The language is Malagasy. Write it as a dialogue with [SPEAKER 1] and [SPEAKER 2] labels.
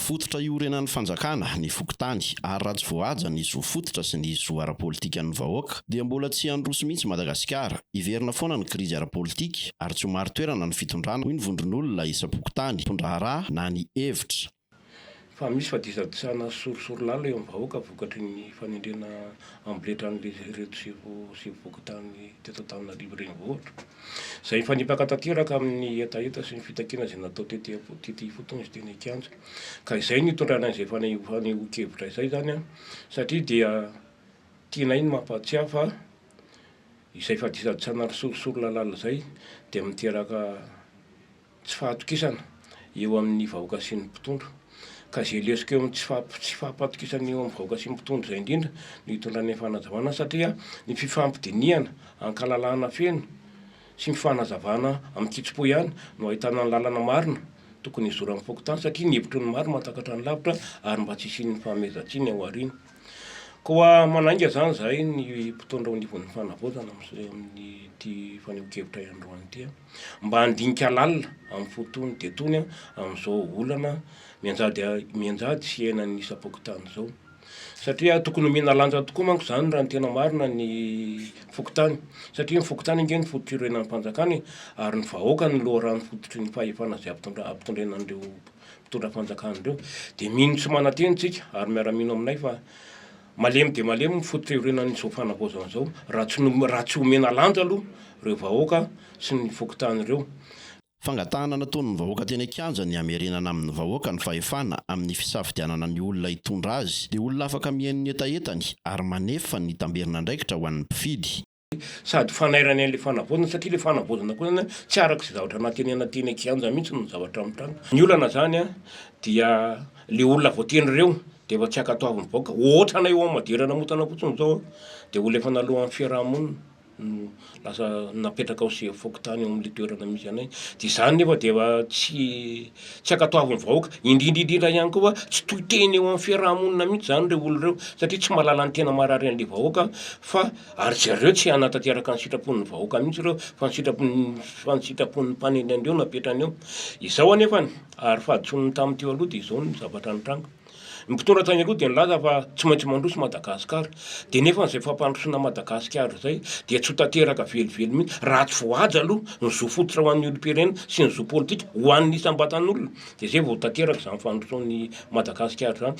[SPEAKER 1] Fototra iorenan'ny fanjakana ny fokontany ary raha tsy voahaja ny zo fototra sy ny zo ara-politikan'ny vahoaka dia mbola tsy handroso mihitsy Madagasikara. Hiverina foana ny krizy ara-politika ary tsy ho marin-toerana ny fitondrana, hoy ny vondron'olona isam-pokontany, mpandraharaha na ny hevitra.
[SPEAKER 2] Fa misy fadisadisana sy sorisory lalina eo amin'ny vahoaka vokatry ny fanendrena amboletra an'ireto sefo sefo fokontany teto Antananarivo renivohitra, izay mifanipaka tanteraka amin'ny hetaheta sy ny fitakiana izay natao tety tety ifotony sy teny an-kianja. Ka izay no itondrana izay fanehoan-kevitra izay izany satria dia tianay ny mampahatsiahy fa izay fadisadisana sy sorisory lalina izay dia miteraka tsy fahatokisana eo amin'ny vahoaka sy ny mpitondra. Ka izay lesoka eo amin'ny tsy tsy fahampatokisana eo amin'ny vahoaka sy ny mpitondra izay indrindra no hitondranay fanazavana satria ny fifampidinihana ankalalahana feno sy ny fanazavana amin-kitsim-po ihany no ahitana ny lalana marina tokony hizoran'ny fokontany satria ny hevitry ny maro mahatakatra ny lavitra ary mba tsy hisian'ny fahamezan-tsiny ao aoriana. Koa manainga izany izahay ny mpitondra eo anivon'ny fanavaozana amin'ity fanehoan-kevitra androany ity mba handinika lalina amin'ny fo tony dia tony amin'izao olana mianjady mianjady sy iainan'ny isam-pokontany izao. Satria tokony omena lanja tokoa manko izany raha ny tena marina ny fokontany satria ny fokontany ange no foto-pirenan'ny fanjakana e, ary ny vahoaka no loharano fototry ny fahefana izay ampitondra ampitondraina an'ireo mpitondra fanjakana ireo. Dia mino sy manantena isika ary miara-mino aminay fa malemy dia malemy ny foto-piorenan'izao fanavaozana izao raha tsy raha tsy omena lanja aloha ireo vahoaka sy ny fokontany ireo.
[SPEAKER 1] Fangatahana nataon'ny vahoaka teny an-kianja ny hamerenana amin'ny vahoaka ny fahefana amin'ny fisafidianana ny olona hitondra azy dia olona afaka mihaino ny hetahetany ary manefa ny tamberin'andraikitra ho an'ny mpifidy.
[SPEAKER 2] Sady fanairana an'ilay fanavaozana satria ilay fanavaozana koa zany tsy araka izay zavatra nantenaina teny an-kianja mihitsy ny zavatra mitranga. Ny olana zany dia le olona voatendry ireo dia efa tsy ankatoavin'ny vahoaka. Ohatra anay ao Madera Namotana fotsiny zao dia olona efa naloan'ny fiaraha-monina no lasa napetraka ho sefo fokontany eo amin'ilay toerana misy anay. Dia izany nefa dia efa tsy tsy ankatoavin'ny vahoaka. Indrindra indrindra ihany koa fa tsy toy teny eo amin'ny fiaraha-monina mihitsy izany ireo olona ireo satria tsy mahalala ny tena marary an'ilay vahoaka fa ary zareo tsy hanatanteraka ny sitrapon'ny vahoaka mihitsy ireo fa ny sitrapon'ny fa ny sitrapon'ny mpanendry an'ireo no apetrany eo. Izao anefany ary fahadisoan'ny tamin'ny teo aloha dia izao ny zavatra nitranga. Ny mpitondra tany aloha dia nilaza fa tsy maintsy mandroso Madagasikara. Dia nefa izay fampandrosoana Madagasikara izay dia tsy ho tanteraka velively mihitsy raha tsy voahaja aloha ny zo fototra ho an'ny olom-pirenena sy ny zo politika ho an'ny isam-batan'olona. Dia izay vao ho tanteraka izany fandrosoan'i Madagasikara izany.